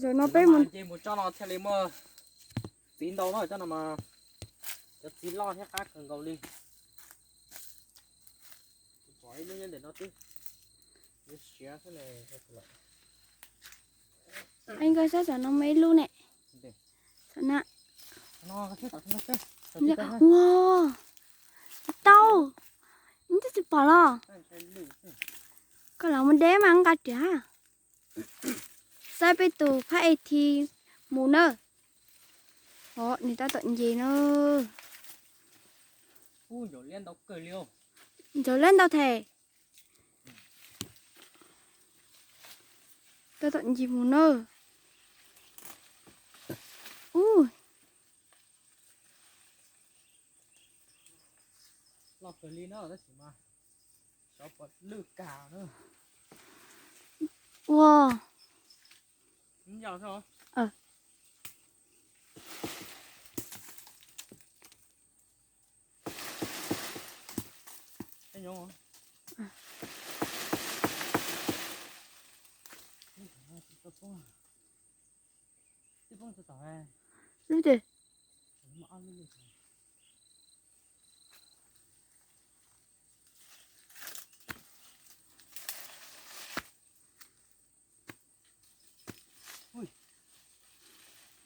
Zaum no peb mus nce mus tso no thiaj li muaj txiv ntau no, cov no mas cov txiv loj thiab qab kawg nkaus li. Pom ib lub nyob ntawm no twb siav xwb ne. Nkawd saib, saum no muaj ib lub ne. Saum na. Ua, tau. Twb tsis pom los. Koj los mus de mas nqa riam. Saib peb tus phab ej thi mus na. Os, nws tab tom nce na. Ncaws lab ntau them. Tab tom nce mus na. Ub. Loj kawg li na, tab sis mas xyov puas lwj kag na. Ua. Lub twg?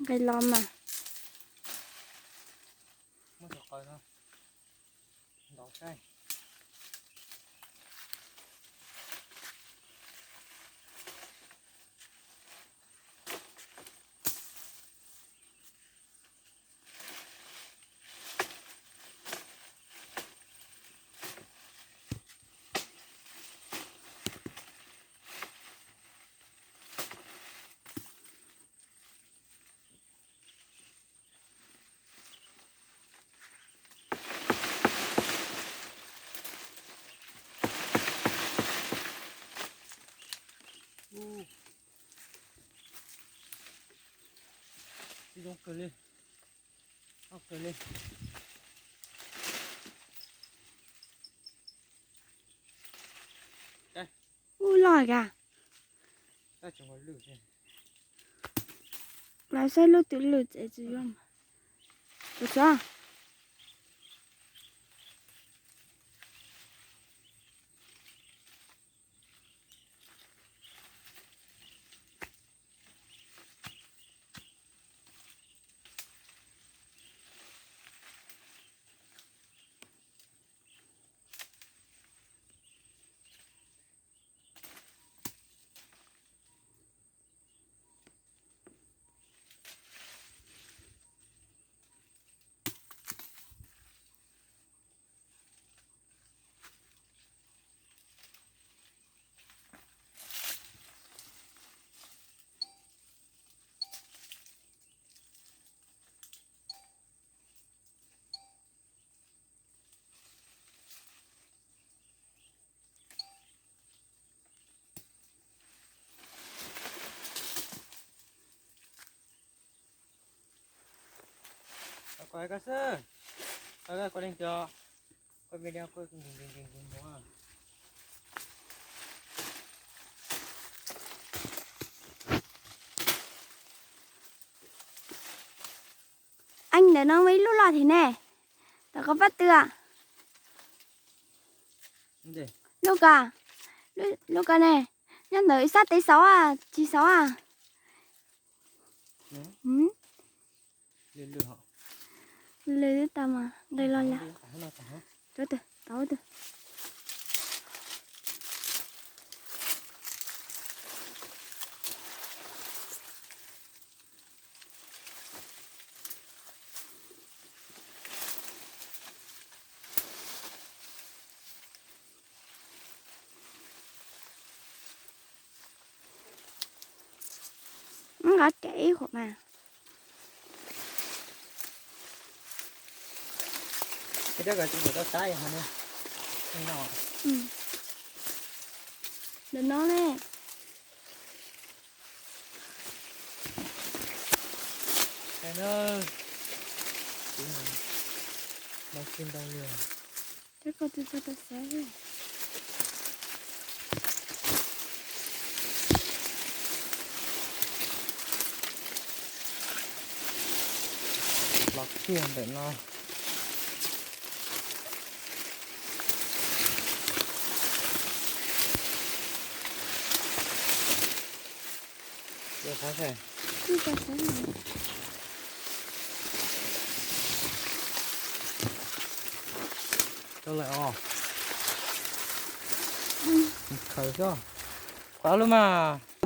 Nqis los mas. Zoo kawg li. Ub, loj kag. Lawv saib lub twg lwj tsev tsis zoo. Ua tso. Koj xwb, koj leej twg, koj video koj nkees nkees nkees nkees mus. Eej, ntawm no muaj ib lub loj thiab ne. Tom qab pab twg? Lub ko, lub ko ne, nyob ntawm ib sab tes xauv, tsis xauv. Lwj tau mas nqis los lawm. Tau tau. Nqa riam ib huam mas. Ntawm no ne. Tab ko tsis tau tau xav. Tiag ntawm no. Tau lawm os. Khaws xwb. Qhuav lub mas.